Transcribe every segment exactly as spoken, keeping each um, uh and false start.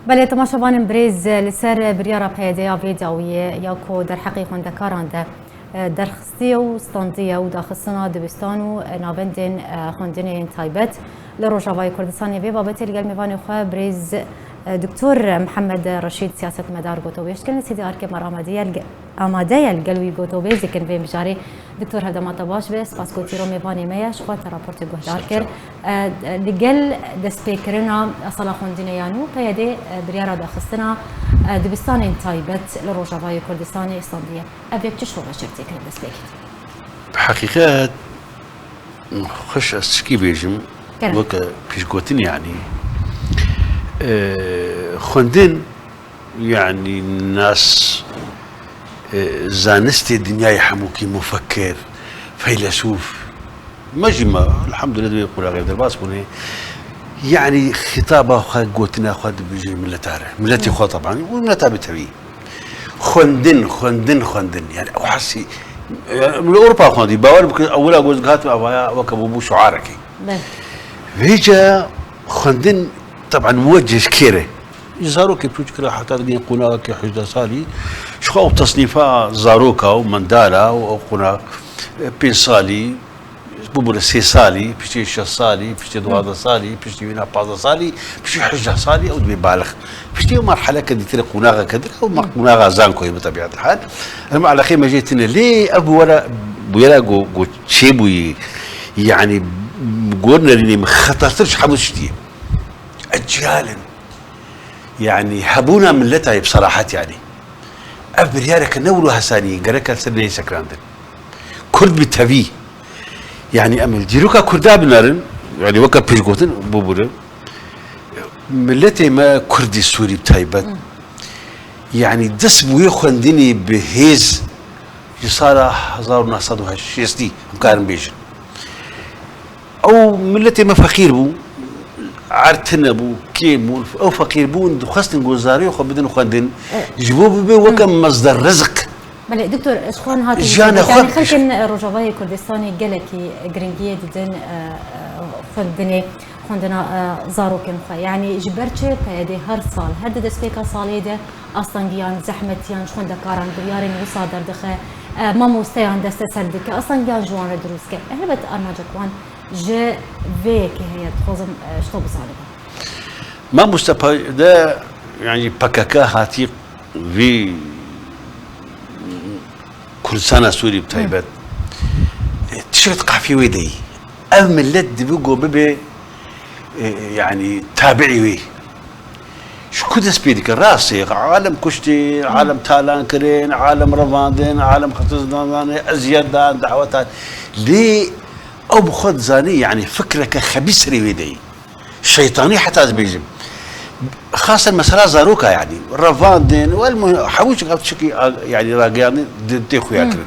Belê, temaşevanên birêz, li ser biryara P Y D'ya vê dawiyê ya ku derheqê xwendekaran de, e, derxistiye û standiye û daxistina dibistan û navendên, e, xwendinê yên taybet li Rojavayê Kurdistanê, vê babetê li gel mêvanê xwe birêz, e, Doktor Mihemed Reşîd, siyasetmedar, gotobêj dikin. Li Sîdê Arkê me re amade ye, li ge-, amade ye, li gel wî gotobêj dikin vê mijarê. Doktor, hevdema te baş be, spas ku tîro mêvanê me ye, ji xwe te raportê guhdar kir. E, li gel destpêkirina sala xwendinê ya nû, P Y D, e, biryara daxistina, e, dibistanên taybet li Rojavayê Kurdistanê standiye. Ev yek çi şoreşek tê kirin dest pê kir? Bi heqîqet, xweş ez çikî bêjim, Kerem. Weke pêşgotin, yanî, e, xwendin, yanî nas, e, zanistê dinyayê hemûkî, mufekkir, feylesûf, me jî me, elhamdulillah, divê qûnaxê derbas bûne. Yanî xîtaba xwe, gotina xwe dibêje mileta re. Miletê xwe teban û mileta bi tevî. Xwendin, xwendin, xwendin. Yanî ew hesî, yanî li Ewropa xwendî. Bawer bikin, ewila ku ez dihatim avaya weke bûbû şiarekê. Belê. Vêca xwendin, teban, muweceh ji kê re? Ji zarokê piçûk re heta digihên qonaxekî hejdeh salî, ji xwe ew tesnîfa zaroka û mendala û ew qonax, e, pênc salî, bibûre sê salî, piştî şeş salî, piştî duwazdeh salî, piştî wîna pazdeh salî, piştî hejdeh salî ew dibê balix. Piştî ew merheleke dîtir e, qonaxeke dir, ew me qonaxa zankoyê bi tebiatil hal. Em eleqeyê me jê tune. Lê ev bûyera, bûyera ku, ku çêbûyî, yanî gor nerînê min xetertir ji hemû tiştî ye. Eciyal in. Yanî hebûna mileta ye bi serahet yanî. Ev biryareke ne wilo hesanî, gerek e ser neyê sekirandin. Kurd bi tevî. Yanî em li dîroka Kurda binerin, yanî weke pêşgotin bibûre. Miletê me Kurdî Sûrî bi taybet. Yanî dest bi wê xwendinê bi hêz ji sala hezar û neh sed û şêstî, em karin bêjin. Ew miletê me feqîr bû, erd tune bû, kêm bû. Ew feqîr bûn, dixwestin ku zarê xwe bidin xwendin, E. ji bo bibe weke Hı. mezder rizq. Belê, doktor, ji xwe niha te Jiyana jî xwe yanî xelkên Rojavayê Kurdistanê gelekî giringiyê didin, e, e, xwendinê, xwendina, e, zarokên xwe. Yanî ji ber çi P Y D her sal, her di destpêka salê de astangiyan, zehmetiyan ji xwendekaran, biryarên wisa derdixe, e, mamosteyan desteser dike, astangiyan ji wan re dirûst dike. Helbet armancek wan ji vê yekê heye, dixwazim, e, ji te bizanibe. Mamoste P Y D, yanî P K K hatî vî Kurdistana Sûrî bi taybet, e, tiştek qafî wê deyî. Ev millet dibe ku bibe, e, yanî tabiî wê. Ji ku dest pê dike? Rastê, alem kuştî, alem talan kirin, alem revandin, alem xetin zindanê, eziyet dan, dehwetan. Lê ew bi xwe dizanî, yanî fikreke xebî serê wê deyî. Şeytanî heta dibêjim. Xasen mesela zaroka, yanî revandin, wel muhim, hemû çik ev çikî, yanî rageyandin di, tê xuya Hmm. kirin.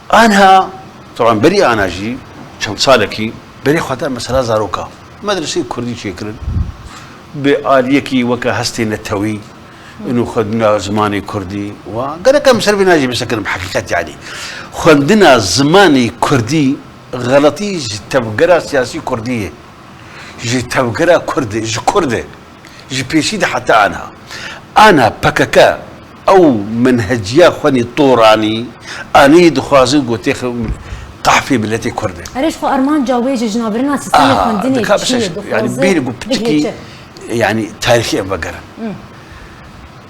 Anha, taban berî ana jî, çend salekî, berê xwe da mesela zaroka. Medreseyê kurdî çêkirin. Bi aliyekî weke hestê netewî, û xwendina zimanê kurdî, wa gerek em ser vê najî bisekirin bi heqîqet, yanî xwendina zimanê kurdî xeletî ji tevgera siyasî kurdî ye. Ji tevgera kurd e, ji kurd e. Ji pêşî de heta ana. Ana P K K ew menheciya xwe nê toranî, anî dixwazin ku têxe qehfê miletê kurd e. Erê, ji xwe armanca wê ji jinavbirina sîstemê Aha, xwendinê dika çi bişe ye, yanî dixwazin bêrî ku piçikî, bihêçe. Yanî tarîxê em vegerin. Hmm.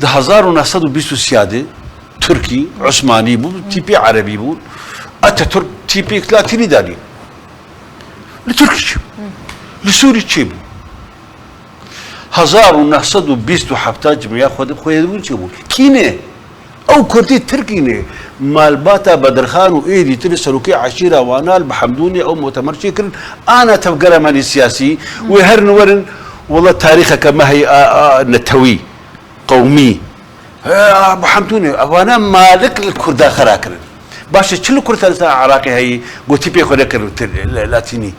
Di hezar û neh sed û bîst û sê de Tirkî, Osmanî bû, tîpê Erebî bû. Atatürk tîpê Latînî danî. Li Tirkî çi? Li Sûrî çi bû? Hezar û neh sed û bîst û heft cimriya xwe di xwedibûn çi bû? Kî ne? Ew Kurdî Tirkî ne. Malbata Bedirxan û êdî tir serokê eşîra wana li Bihemdûnê ew mutemer çêkirin. Ana tevgera me nê siyasî wê herin werin, wela tarîxeke me heye a, a netewî, qewmî. He, a, Bihemdûnê, evana malik li Kurda xera kirin. Baş e, çi li Kurdistan Iraqê heye, gotî pê xwe nekirin tir-, la-, Latînî.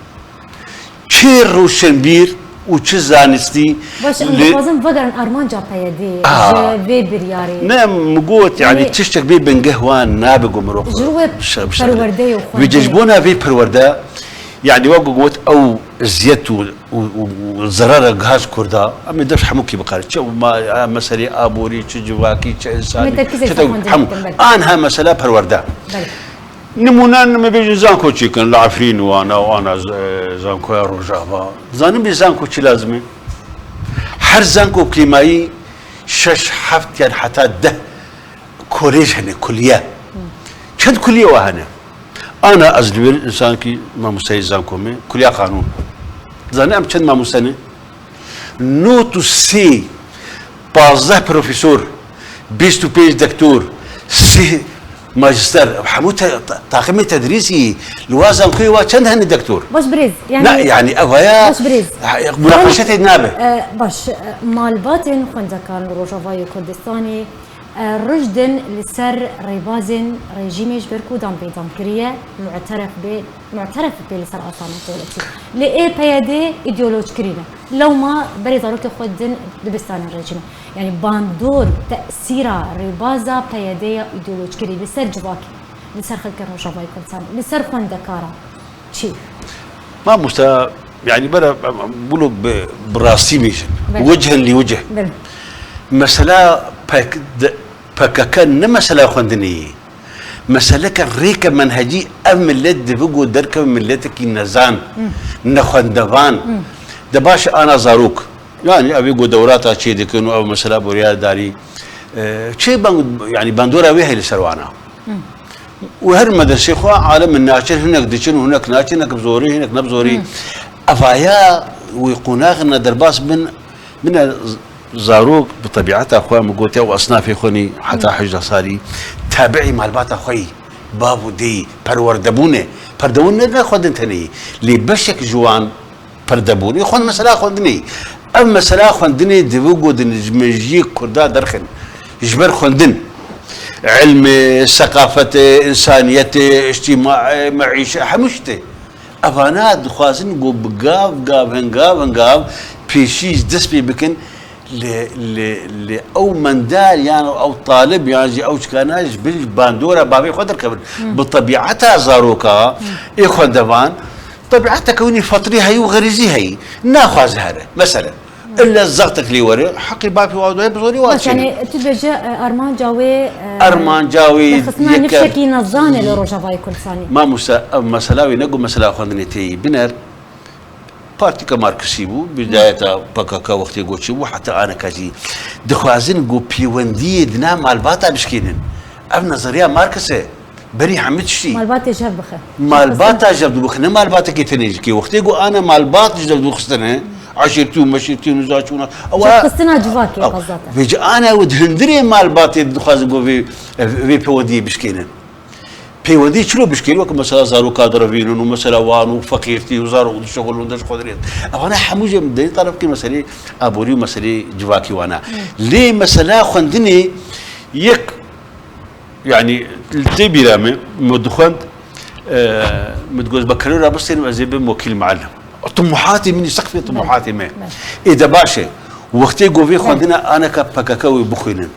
Çi roşenbîr û çi zanistî Baş e, em li dixwazin vegerin armanca P Y D'ê Aa. ji vê biryarê. Ne, min got, yanî Yanî tiştek bê bingeh wan nabe ku mirov Ji ro wê şe-, şe-, perwerdeyê xwe Wê de. Ji bona vê perwerde, yanî wek ku got ew eziyet û, û, û, û zerara giha ji Kurda, em ê dev ji hemû kî biqerin. Çi ma, meselê aborî, çi civakî, çi însanî, Em ê terkîzê çi ser tew-, xwendinê hemû. bikin, belê. Anha mesela perwerde. Belê. Nimûne, me bêjin zanko çêkin, li Efrîn û ana û ana z-, zankoya Rojava. Zanin bê zanko çi lazim e? Her zanko kîmayî şeş, heft yan heta deh kolej hene, kuliye. Çend kuliye wa hene? Ana ez li wir însankî mamosteyê zanko me, kuliya qanûn. Zanî em çend mamoste ne? Nod û sê, pazdeh profesor, bîst û pênc dektor, sê majîster, hemû te-, ta-, taqimê tedrîsî, li wa zankoyê wa çend hene dektor? Baş birêz, yani Na, yani evaya Baş birêz. munaqeşe tê nabe. E, baş, e, malbatên xwendekaran li Rojavayê Kurdistanê, e, rijdin li ser rêbazên rejîmê ji ber ku dan bêdan kiriye, mu'teref bê, mu'teref bê li ser asana dewletî. Lê ê P Y D îdeolojkirî ne. Lewma berê zarokê xwe din dibistanên rejîmê. Yani bandor, tesîra rêbaza P Y D ya îdeolojkirî li ser civakê, li ser xelkê Rojavayê Kurdistanê, li ser xwendekara çi? Mamosta, yani bera, bunu bi, bi rastî bêjin. Belê. Wecihên li wecih. Belê. Mesela P K, de, P K K ne mesela xwendinê ye. Meseleke rêke menhecî, ev millet divi ku derkeve milletekî nezan, nexwendevan. De baş ana zarok. Yani ev ê ku dewrata çê dikin û ev mesela boriya darî, e, çê ban-, yani bandora wê heye li ser wana. Û her medresê xwe alem naçin, hinek diçin û hinek naçin, hinek bi zorî, hinek ne bi zorî. Evaya wê qonaxê ne derbas bin, bine z-, zarok bi tebiata xwe, min gotiya û esnafê xwe nî heta hejda salî, tabiî malbata xwe yî, bav û dê yî, perwerdebûn e. Perdebûn ne, ne xwendin tenê yî. Lê beşek ji wan perdebûnê xwend mesela xwendinê. Ev mesela xwendinê divi ku din ji mejiyê Kurda derxin. Ji ber xwendin. Ilmê, seqafetê, însaniyetê, îctîmaê, meîşe, hemû ştê. Evana dixwazin ku bi gav, gav, hingav, hingav pêşî ji dest pê bikin. Li, li, li ew mendar yan ew talib yan jî ew çikana ji bin bandora bavê xwe derkevin. Bi tebiata zaroka ê xwendevan, tebiateke winî fetrî heyî û xerîzî heyî. Naxwaze here. Meselen, illa zextek lê were, heqê bavê wan doye bi zorî wan Bas, çêne. yani, tu dibêje, e, armanca wê, e, Armanca wê rêxistina yekem. nifşekî nezanê li Rojavayê Kurdistanê. Mamoste, ev mesela wê ne ku mesela xwendinê tê yî biner. Partîka Marksî bû, bidayeta P K K wextê ku çêbû, heta aneka jî dixwazin ku pêwendiyê di nav malbata bişkênin. Ev nezeriya Marks e. Berî hemî tiştî. Malbatê jev bixe. Malbata jev dibixine malbatekê tenê jikê. Wextê ku ana malbat ji dev dixistine, eşîrtî û meşîrtî û niza çûna. Ew Jevxistina civakê Ew. qezata. Vêca ana ew di hundirê malbatê dixwazin ku vê, vê pêwendiyê bişkênin. Pêwendî çilo bişkêrî, wek mesela zaroka direvînin û mesela wan û feqîrtî û zarok dişexulin û dişxwedirin. Evana hemû jî em dê talebkî meselê aborî û meselê civakî wana. Lê mesela xwendinê yek, yani, li tê bîra me, me dixwend, e, me digot, ez bekalora bistênim, ez ê bim wekîl muallim. Tumuhatê min, sexfê tumuhatê me. Belê. Ê de baş e. Wextê ku vê Belê. xwendina aneka P K K wê bixwînin.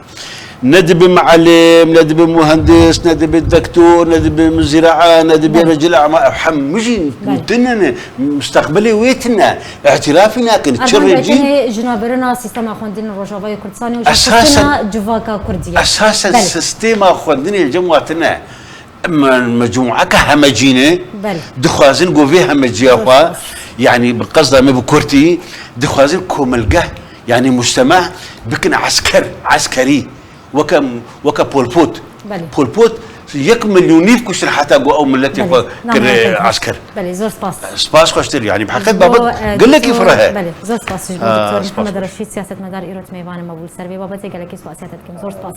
Ne dibe muallim, ne dibe muhendis, ne dibe dektor, ne dibe mizîraa, ne dibe Belê. recil ema. Ev hemû jî Belê. tune ne, mustaqbelê wê tune. Îtirafî nakin. Çi Evan rêcî? Tenê ji navberena sîstema xwendin Rojavayê Kurdistanê û Esasen, jevxistina civaka Kurdî ye. esasen Belê. sîstema xwendinê cem wa tune. Me-, mecmûeke hemecî ne. Belê. Dixwazin ku vê hemeciya Zor xwe, spas. yani bi qesda me bi kurtî, dixwazin komilgeh, yani mujtema bikin esker, eskerî. Weke, weke Pol Pot. Belê. Pol Pot yek milyon nîv kuştin heta ku ew miletê Belê. xwe Namaya kir, kir. esker. Belê, zor spas. Spas xweştir, yani bi heqet Bo, babet e, gelekî doktor, fireh e. belê, zor spas ji bo Ha, doktor spas Mihemed xweş. Reşîd, siyasetmedar îro di mêvanê me bû li ser vê babetê, gelekî spasiya te dikim. Zor spas.